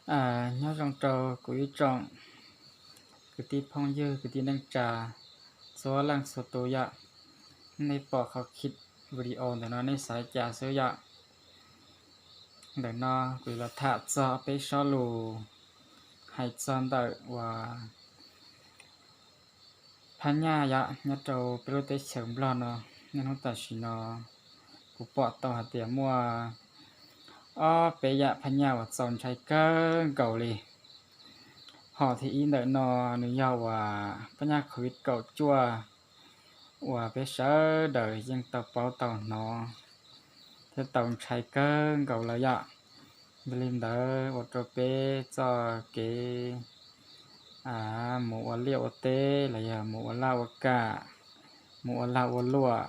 Nyob zoo rau kuv ib tsoom kwv tij phooj ywg, kwv tij neej tsa txhua leej txhua tus yom. Nej pom qhov video ntawm no nej xav li cas xwb yom. Ntawm no kuv los tham txog peb sob lus hais txog ntawm uas phab nyaj yom, nyob rau peb lub teb chaws Nplog no. Niaj hnub tam sim no kuv pom tau hais tias muaj ob peb yam phab nyaj uas txaus ntshai kawg nkaus li. Hom thib ib ntawm no nws yog uas phab nyaj COVID kaum cuaj uas peb sawv daws yeej tau paub tau hnov thiab tau ntshai kawg nkaus lawm yom. Yog li ntawd ua rau peb txoj kev mus ua liaj ua teb los yog mus ua laj ua kam, mus ua lag ua luam,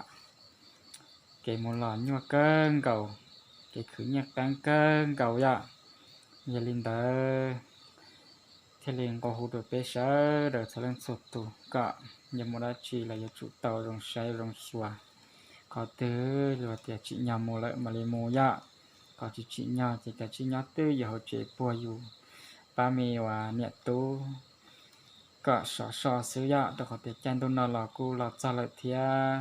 kev mus los nyuaj kawg nkaus, kev khwv nyiaj qeeb kawg nkaus yom. Yog li ntawd thiaj li nqua hu rau peb sawv daws txhua leej txhua tus kom yog muaj dab tsi los yuav tsum tau zoo saib zoo xyuas. Qhov twg luag tias tsim nyog mus lawm mam li mus yom. Qhov tsis tsim nyog ces kav tsij nyob twj ywm hauv tsev puag yus pab me uas niam tub kom sov so xwb yom, rau qhov tias caij ntuj no los kuj los txog lawm thiab.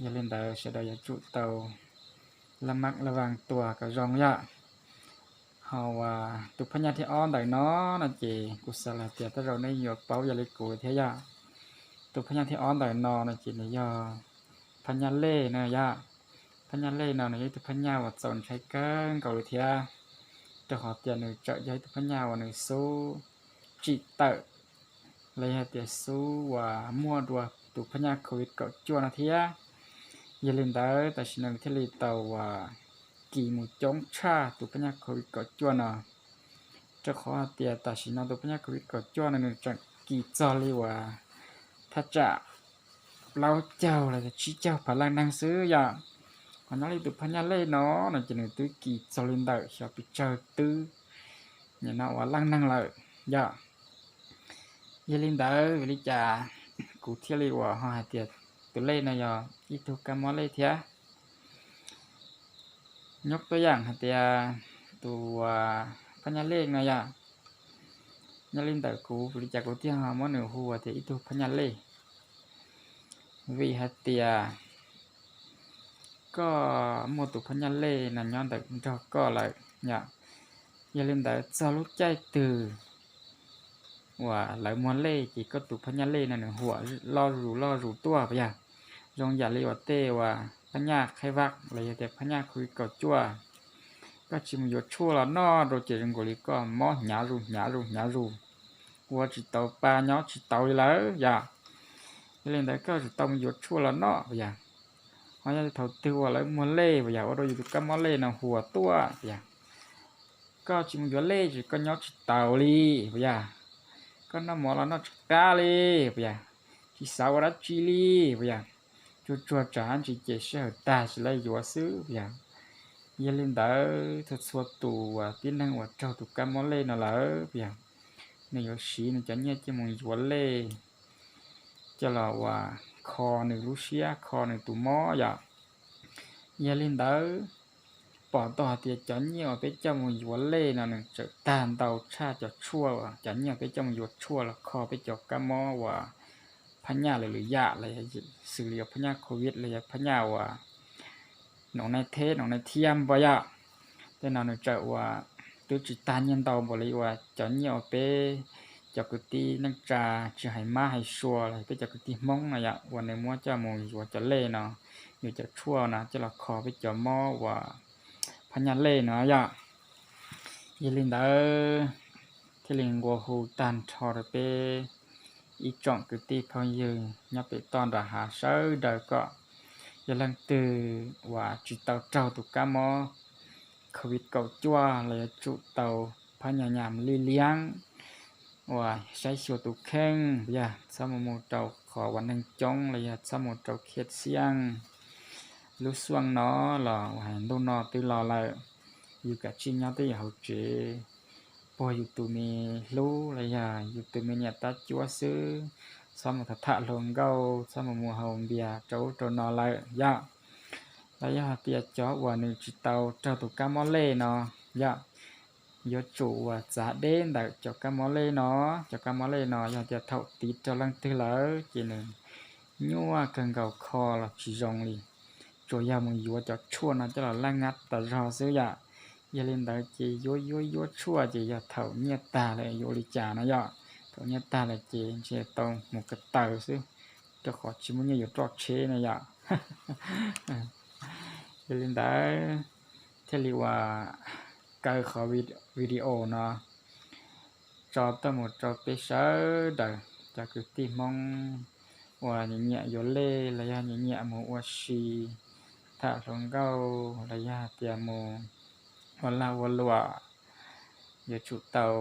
Yog li ntawd sawv daws yuav tsum tau laj mab laj vaaj tua kom zoo yom. Ho uas tus phab nyaj thib ob ntawm no no ces kuv xav hais tias tej zaum nej yuav paub yog li kuv thiab yom. Tus phab nyaj thib ob ntawm no no ces nws yog phab nyaj lej no yom. Phab nyaj lej no nws yog ib tug phab nyaj uas txaus ntshai kawg nkaus li thiab, rau qhov tias nws tseem yog ib tug phab nyaj uas nws xub tsim tawm los yog tias xub uas muaj dua tus phab nyaj COVID kaum cuaj no thiab. Yog li ntawd tam sim no nws thiaj li tau uas kis mus coob tshaj tus phab nyaj COVID kaum cuaj no, rau qhov hais tias tam sim no tus phab nyaj COVID kaum cuaj no nws tseem kis txog li uas thaj tsam plaub caug los tsib caug phav leej neeg xwb yom. Ho nyob li tus phab nyaj lej no no ces nws twb kis txog li ntawm xyov pes tsawg twb nim no uas leej neeg lawm yom. Yog li ntawd vim li cas kuv thiaj li uas ho hais tias tus lej no yog ib tug kab mob lej thiab? Nyob tuab yaam hais tias tus phab nyaj lej no yom, nyob li ntawm kuv vim li cas kuv thiaj ho muab nws hu tias ib tug phab nyaj lej? Vim hais tias koj muaj tus phab nyaj lej no nyob ntawm nrog koj lawm yom. Yog li ntawd txog lub caij twg uas lawv muag lej ces koj tus phab nyaj lej no nws huam loj zus loj zus tuaj puas yog? Zoo yam li uas tej uas phab nyaj qhaib vaj los yog tias phab nyaj COVID kaum cuaj, koj tsis mus yuav tshuaj los noj rau ces zoo nkaus li koj mob hnyav zus hnyav zus hnyav zus, ua tsis tau pa nyob tsis tau li lawm yom. Yog li ntawd koj tsis tau mus yuav tshuaj los noj puas yog? Ho yog thaum twg uas lawv muag lej puas yog, ua rau yus tus kab mob lej no huam tuaj puas yog? Koj tsis mus yuav lej ces koj nyob tsis taus li puas yog? Koj noj mov los noj tsis qab li puas yog? Tsis xav ua dab tsi li puas yog? Tsuag tsuag tsam ntsis ces sij hawm tag tsis laib yuav xwb puas yog? Yog li ntawd txhua txhua tus uas tib neeg uas raug tus kab mob lej no lawm puas yog, nws yuav siv nws cov nyiaj coj mus yuav lej coj los uas kho nws lub siab kho nws tus mob yom. Yog li ntawd pom tau hais tias cov nyiaj uas peb coj mus yuav lej no nws tseem tag ntau tshaj cov tshuaj, cov nyiaj uas peb coj mus yuav tshuaj los kho peb cov kab mob uas phab nyaj lwm lwm yam los xws li uas phab nyaj COVID los yog phab nyaj uas noov nai theb noov nai thiab npua yom. Tej no nws tseem uas twb tsis tag nyiaj ntau npaum li uas cov nyiaj uas peb cov kwv tij neej tsa tsis hais mab hais sua los peb cov kwv tij Hmoob no yom, uas nws muab coj mus yuav cov lej no, yuav cov tshuaj no coj los kho peb cov mob uas phab nyaj lej no yom. Yog li ntawd thiaj li nqua hu tag nrho rau peb ib tsoom kwv tij phooj ywg nyob pem toj nram hav sawv daws kom yog leej twg uas tsis tau raug tus kab mob COVID kaum cuaj los yuav tsum tau phab nyas nyas li liab uas saib xyuas tus kheej puas yog, txhob mus mus rau qhov uas neeg coob los yog txhob mus rau khiaj xiaj. Lub xuaj no los uas hais ntuj no twb los lawm, yus kav tsij nyob twj ywm hauv tsev puag yus tus me hlub los yog yus tus me niam tab cuab xwb, txhob mus tham tham hluas nkauj, txhob mus mus haus npias rau ub rau no lawm yom. Los yog hais tias cov uas nws tsis tau raug tus kab mob lej no yom, yuav tsum uas txav deb ntawm cov kab mob lej no. Cov kab mob lej no yog tias thaum tiv rau leej twg lawm ces nws nyuaj kawg nkaus kho los tsis zoo li, tsuas yog mus yuav cov tshuaj no coj los laj nyab tas zog xwb yom. Yog li ntawd ces yuav yuav yuav tshuaj ces yog thaum nyiaj tag lawm yuav ua li cas no yom. Thaum nyiaj tag lawm ces ntshe tau mus ko taw xwb, rau qhov tsis muaj nyiaj yuav roj tsheb no yom. Yog li ntawd thiaj li uas kaw qhov video no tso tuaj mus rau peb sawv daws cov kwv tij Hmoob uas nyiam nyiam yuav lej los yog nyiam nyiam mus ua si tham hluas nkauj los yog tias mus ua lag ua luam, yuav tsum tau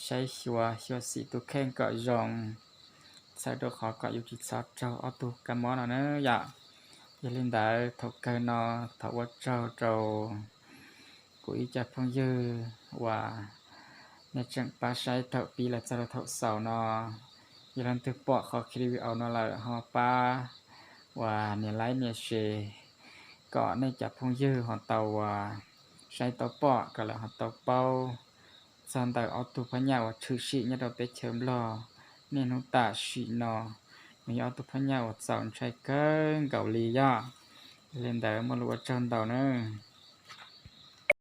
saib xyuas xyuas xim tus kheej kom zoo, txhawm rau qhov kom yus tsis txhob raug ob tug kab mob no na yom. Yog li ntawd thaum kawg no thov ua tsaug rau kuv ib co phooj ywg uas nej tseem pab saib thaum pib los txog rau thaum xaus no. Yog leej twg pom qhov clip video no lawm ho pab uas nias like nias share kom nej cov phooj ywg ho tau uas saib tau pom kom lawv ho tau paub txog ntawm ob tug phab nyaj uas tshwm sim nyob rau teb chaws Nplog niaj hnub tam sim no. Nws yog ob tug phab nyaj uas txaus ntshai kawg nkaus li yom. Yog li ntawd muaj lus ua tsaug ntau nawb.